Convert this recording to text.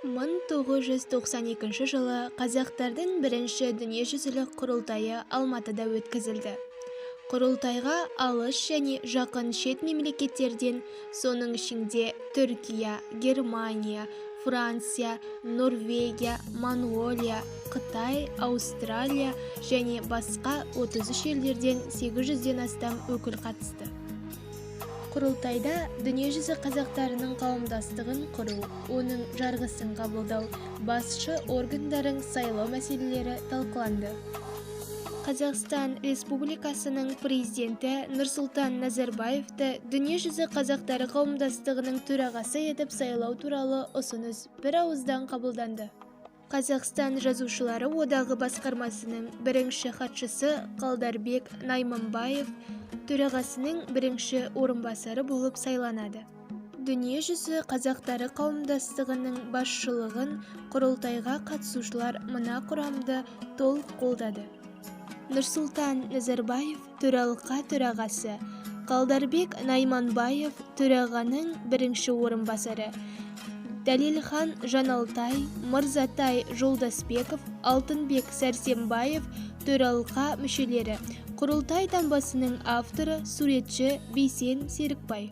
1992 жылы қазақтардың бірінші дүниежүзілік құрылтайы Алматыда өткізілді. Құрылтайға алыс және жақын шет мемлекеттерден, соның ішінде Түркия, Германия, Франция, Норвегия, Моңғолия, Қытай, Аустралия және басқа 33 елдерден 800-ден астам өкіл қатысты. Құрылтайда дүниежүзі қазақтарының қауымдастығын құру, оның жарғысын қабылдау, басшы органдарын сайлау мәселелері талқыланды. Қазақстан Республикасының Президенті Нұрсұлтан Назарбаевты Дүниежүзі қазақтары қауымдастығының төрағасы етіп сайлау туралы ұсыныс бір ауыздан қабылданды. Қазақстан Жазушылары одағы басқармасының бірінші хатшысы Қалдарбек Найманбаев төрағасының бірінші орынбасары болып сайланады. Дүниежүзі қазақтары қауымдастығының басшылығын құрылтайға қатысушылар мына құрамды толық қолдады: Нұрсұлтан Назарбаев төралқа төрағасы, Қалдарбек Найманбаев төрағаның бірінші орынбасары, Дәлелхан Жаналтай, Мырзатай Жолдасбеков, Алтынбек Сәрсенбаев төралқа мүшелері. Құрылтай таңбасының авторы суретші Бейсен Серікбай.